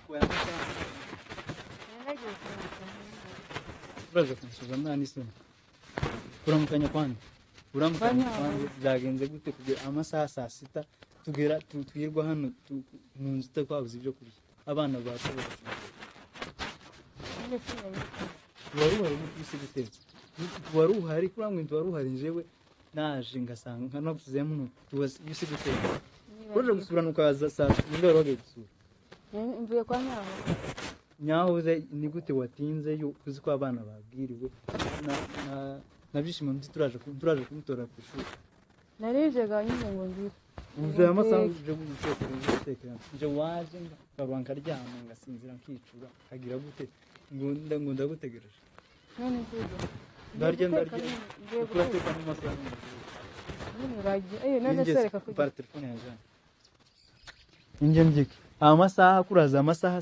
Naragiye kuramukanya. Uraje kunsuza nta n'isoni. Kuramukanya kwande, uramukanya kwande? Byagenze gute kugera amasaha saa sita tugera twirwa hano mu nzu twabuze ibyo kurya, abana bacu barashonje? Nanjye sinari. Wari uhari uri gutetse, wari uhari kurangwa, wari uhari. Njyewe naje ngasanga navuzemo iyo usi guteka. Uraje gusurana ukaza saa sita, wari wagiye gusura? Mvuye kwa Nyaho. Nyahoze ni gute watinze yo uzi ko abana babwiriwe na Byishimo nzi turaje kumutora ku ishuri? Narijega nyine ngo ngire. Uvuye amasaha uje guteka, uje gutekera nje, waje nkaba nkaryama ngasinzira nkicura nkagira gute ngo ndagutegereje. None nziga. Ndarya, ndarya. Ngiye guteka. Urateka mu masaha? Nyine uragiye. Eh, none se reka kujya. Para telefone yanjye inje mbyike amasaha kuraza amasaha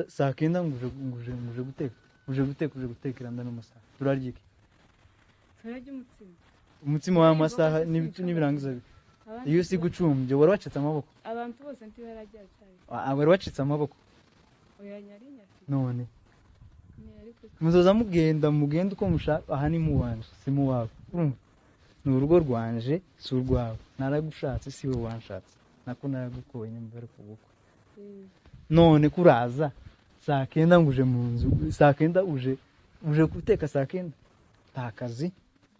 saa kenda nguje guteka, uje guteka, uje gutekera ndano masaha turarya iki? Turarya umutsima. Umutsima w'amasaha n'ibirangiza iyo usiga ucumbye wari wacitse amaboko. Abantu bose ntibararya cyane. Ah, wari wacitse amaboko. Oya, nyari nyafite. None Ni ariko muzoza mugenda, mugenda uko mushaka. Aha ni mu wanje, si mu wawe, urumva? Ni urugo rwanje, si urwawe. Naragushatse, si wowe wanshatse, nako naragukoye nyuma ariko bukwe. None kuraza saa kenda nguje mu nzu, saa kenda uje guteka, saa kenda nta kazi,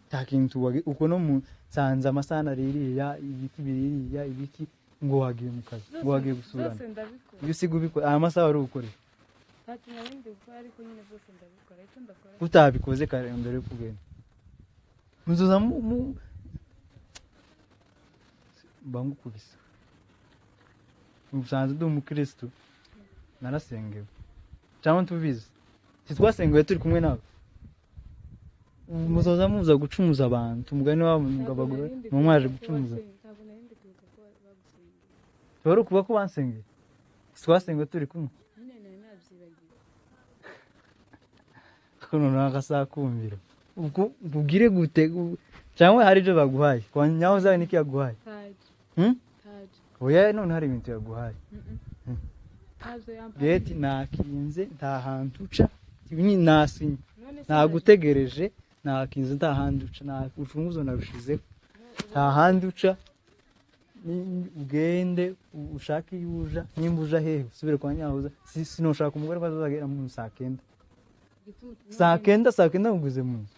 nta kintu uko no mu nsanze amasaha naririya ibiki biririya ibiki ngo wagiye mu kazi, ngo wagiye gusurana. Byose ndabikora. Iyo usiga ubikora aya masaha wari ukorera? Nta kintu nari ndi gukora, ariko nyine byose ndabikora, icyo ndakora. Utabikoze kare mbere yo kugenda muzoza mba ngukubise. Ubusanzwe ndi umukristu, narasengewe cyangwa tubizi, sitwasengewe turi kumwe nawe. Muzoza muza gucumuza abantu, umugani wabo ngo Ntabwo abagore nari ndi mu mwaje kwibuka ko gucumuza. Ntabwo nari ndi kwibuka ko bagusengeye. Wari ukuba ko bansengeye, sitwasengewe turi kumwe? Nyine nari nabyibagiwe. Ko noneho akasakumvira ubwo ubwire gute cyangwa hari ibyo baguhaye kwa nyaho zawe niki yaguhaye? Taje. Hmm? Taje. Oya, none hari ibintu yaguhaye? Ntabyo yampaye. Geti nakinze, nta hantu uca, ni nasinye. None se Nagutegereje, nakinze, nta handi uca, nta urufunguzo narushizeho, nta handi uca. Ugende ushake iyo uja, nimba uja hehe usubire kwa nyahuza. Sinoshaka umugore ko azagera mu saa kenda. Saa kenda, saa kenda nguze mu nzu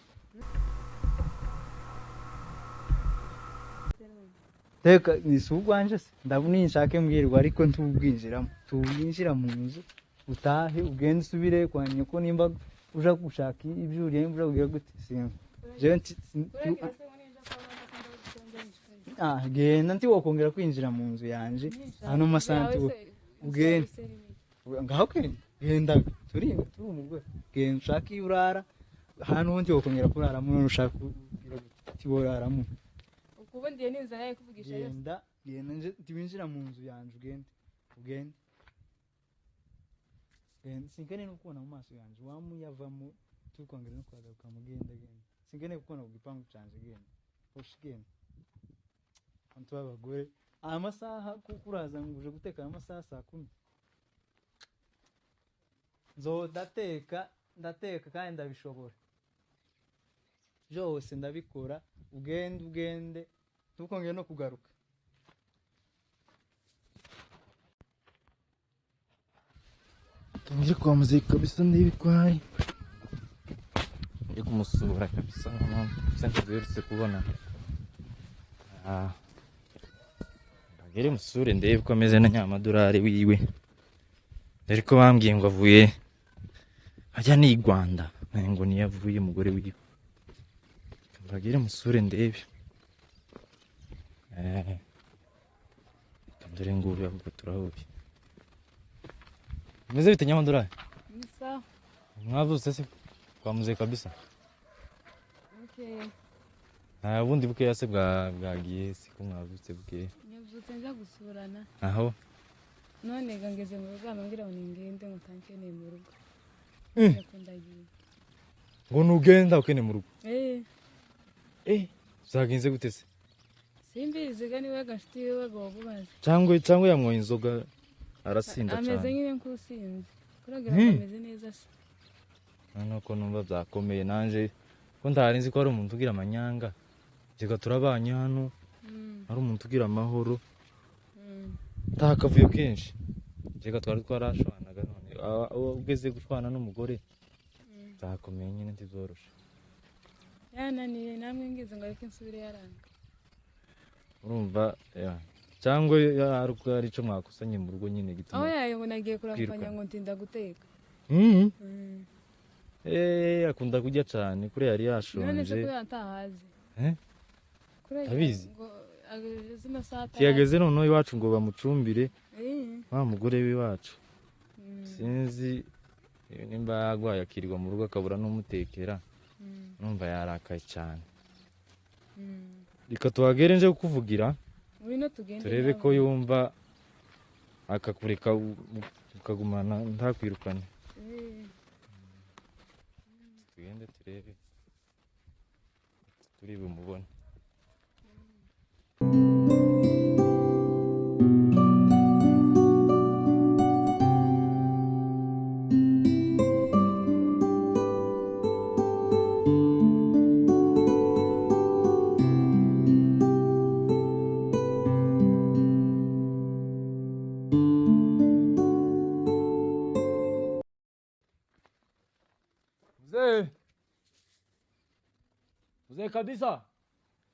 teka ni si ubwanje se? Ndabona ninshake mbwirwa, ariko ntubwinjiramo, tubwinjira mu nzu utahe, ugende usubire kwa nyoko nimba uja gushaka ibyo uriye, nimba uja kugira gute, sinzi. Jewe ah, genda, ntiwokongera kwinjira mu nzu yanje hano masaha ugende ngaho, genda, genda, turi umugore, genda ushake iyo urara hano, ntiwokongera kuraramo. None ushaka kugira gute? Ntiworaramo. Ubundi iyo ni inzara yo kuvugisha yose. Genda, genda, nje ntiwinjira mu nzu yanje, ugende, ugende, genda, sinkeneye no kubona mu maso yanje wamuyavamo, tukongera no kuhagaruka. Mugenda, genda, sinkeneye kubona ku gipangu canje, genda, hoshi, genda. Abantu b'abagore aya masaha kuko uraza ngo uje guteka aya masaha saa kumi, nzodateka, ndateka kandi ndabishobora byose, ndabikora. Ugende, ugende, ntukongere no kugaruka. Nje kwa mzee kabisa ndibikwaye. Nje kumusura kabisa nka ntiduherutse kubona. Ah. Mbagere musure ndebe ko ameze na nyamadorari wiwe. Dore ko bambwiye ngo avuye ajya ni i Rwanda. Ngo niyo avuye umugore wiwe. Mbagere musure ndebe. Eh. Dore nguyu ahubwo turahuye. Meze bite nyamadorari? Ni sawa. Mwavutse se kwa mzee kabisa? Bukeye. Nta bundi bukeya se bwagiye siko mwavutse bukeya? Nyabyutse nza gusurana. Aho None ga ngeze mu rugo ambwira ngo ningende, ngo tankeneye mu rugo. Nuko ndagiye. Ngo nugenda ukene mu rugo? Eh. Eh, zagenze gute se? Simbizi ga, niwe gafite iwe wabubaza. Cyangwa yamwoye inzoga? Arasinda Ameze cyane. nyine nk'usinze, kuragira ngo ameze neza se. Noneho ko numva byakomeye, nanje ko ntari nzi ko ari umuntu ugira amanyanga. Reka turabanye hano, ari umuntu ugira amahoro, nta kavuyo kenshi. Reka twari twarashwanaga, none ugeze gushwana n'umugore byakomeye nyine, ntibyoroshe. Yananiye namwe, ngize ngo areke nsubire, yaranga. Urumva ya, cyangwa hari uko hari icyo mwakusanye mu rugo nyine Aho gituma yayo ngo nagiye kuramukanya kwirukana. ngo ntinda guteka. Eh, akunda kurya cyane, kuri yari None se yashonje. ko yatahaze? Eh? Kuri Ndabizi. ngo ageze amasaha ataraza. Tiyageze noneho iwacu ngo bamucumbire wa mugore w'iwacu. Sinzi nimba yarwaye akirirwa mu rugo akabura n'umutekera. Numva yarakaye cyane. Reka tuhagere nje kukuvugira. Ngwino tugende. Turebe ko nawe. yumva akakureka ukagumana ntakwirukane. Tugende turebe, turi bumubone. Mzee. Mzee kabisa.